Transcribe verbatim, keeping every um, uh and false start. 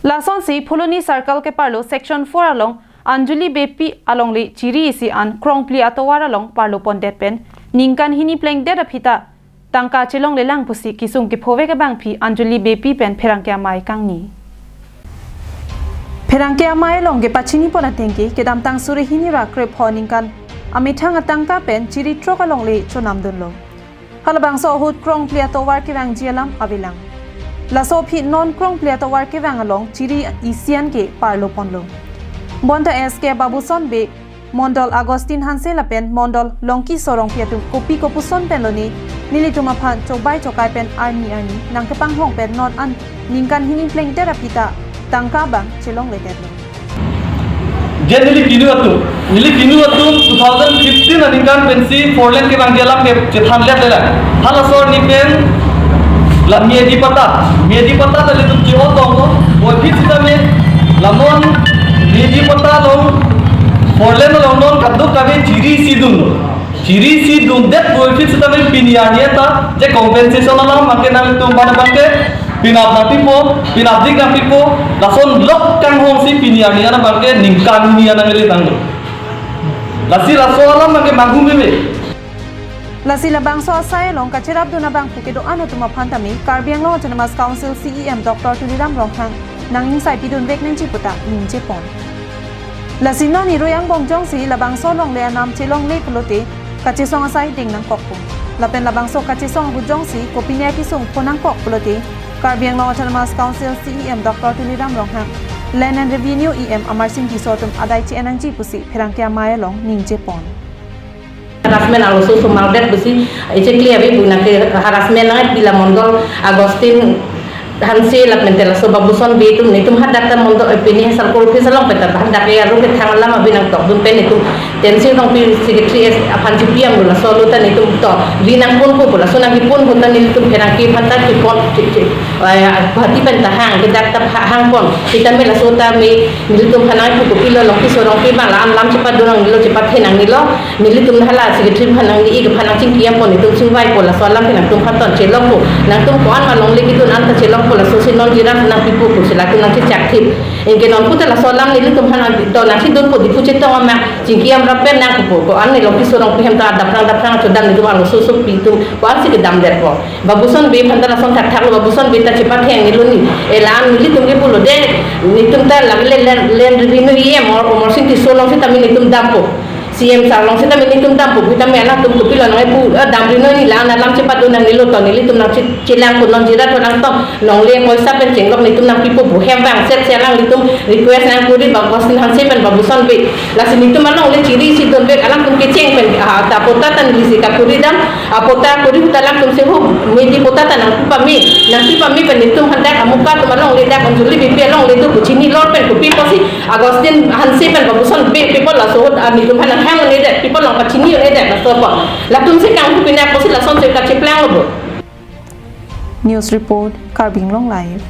Lasonsi Phuloni Circle keparlo Section four along Anjali Beypi alongle chiri isi an krongphli atovar along parlo pondet pen ningkan hini plengdet aphi ta tangka chelonglelang pusi kesung kephovek abangpi Anjali Beypi pen pherangke amei kangni. Pherangke amei along kepachini pon atengke kedamtang suri hini ra krepho ningkan amethang atangka pen chiri throk alongle chonamdunlo. Halabangso ahut krongphli atovar kevangji alam avelang. Laso aphi non krongphli atovar kevang along chiri isi an ke parlo ponlo. Bonta S K Babuson Bey, Mondol Augustine Hanse lapen Mondol Longki Sorongpi atum kopi kopuson pen lone nelitum aphan chobai chokai pen arni arni nangkepanghong pen non an ningkan hini plengdet aphi ta tangka abang chelongledetlo. Je neli pinu atum, neli pinu atum two thousand fifteen aningkan pensi four lane kevangji alam ke chethanletlelang. Halaso arni pen la Miyadi patta, Miyadi patta ta nelitum ke-o tonglo, puvoiphit sitame la non Miyadi patta along four lane along non kadokave chiri isi dunlo. Chiri isi dundet puvoiphit sitame pini arni ta je compensation alam abangke nangtum aphan abangke penap nangpipo, penapdik nangpipo, lason lok kanghongsi pini arni an abangke ningkan hini an nangle tanglo. Lasi laso alam abangke manghu meme. Lasi labangso asai along kacherapdun abangphu kedo-an atum aphan tame Karbi Anglong Autonomous Council C E M Doctor Tuliram Ronghang nang-ingsaipidunvek nangji puta ningje pon. Lasi non irui angbong jongsi labangso alongle anam chelongle pulote kachesong asai ding nangkokpo. Lapen labangso kachesong ahut jongsi kopine akesung pho nangkok pulote Karbi Anglong Autonomous Council C E M Doctor Tuliram Ronghang, Land and Revenue E M Amarsing Tisso atum adai che-en nangji pusi pherangke amei along ningje pon. Harassment arloso somar det pusi echekli abi buna ke harassment nang pila Mondol Augustine Hanse lapen te laso Babuson Bey atum netum hadak ta Mondol, eh, pini circle office along pen ta hadak ya ru kethang alam abi nangtokdun pen netum Tensing Rongpi secretary aphan chipi-am lo, laso alo ta netum to ri nangponpo, laso nangkeponpo ta netum pherangke aphan ta chepon che, che, eh, Guwahati pen ta hang, ke dak ta ha-, hangpon. Sitame laso tame nelitum aphan nangpu kopilo, Longki Sorongpi abang la-an lam chepadun nangnelo, chepathe nangnelo. Nelitum hala secretary aphan nangli-ik aphan nangchingki-ampo, netum chingvaipo, laso alam ke nangtum aphan ton chelongpo. Nangtum ko-an ma longle kedun an ta chelongpo, laso si non chira nangpipo pusi latum nangchechakthip. Anke non puta laso alam nelitum aphan nang to nangchidunpo, Diphu chetong ama chingki-am rap pen nangpo, ko-an ne Longki Sorongpi hem ta daprang daprang chodam, netum arloso sopi atum ko-ansi kedamdetpo. Babuson Bey aphan ta lason thakthak lo, Babuson Bey ta chepathe nangnelo ni. E la-an nelitum ke pulo de, netum ta lake le Land, Land Revenue E M Amar, Amarsing Tisso along sitame netum dampo. C M sir along sitame netum dampo, sitame alangtum kopilo nangpu, eh, damri noi ni, la-an alam chepadun nangnelo to, nelitum nangche, chelangpo, non chira to nangtong, longle poisa pen chenglok netum nangpipo pu, hem vangset si alanglitum request nangkuri, Augustine Hanse pen Babuson Bey. Lasi netum alongle chiri isi dunvek, alangtum kecheng pen, ah, ta patta ta nelisi kakuri dam, ah, patta kuri ta alangtum si hu, Miyadi patta ta nangpi pame, nangpi pame pen netum hadak amuka atum alongle dak Anjali Beypi alongle do pu chinilo pen kopi pusi Augustine Hanse pen Babuson Bey people laso ahut, ah, netum aphan nanghang un-edet, people along pachini un-edet laso apot. Latum si kanghu pine apotsi lason si kacheplang lo bo. News report, Karbi Anglong Live.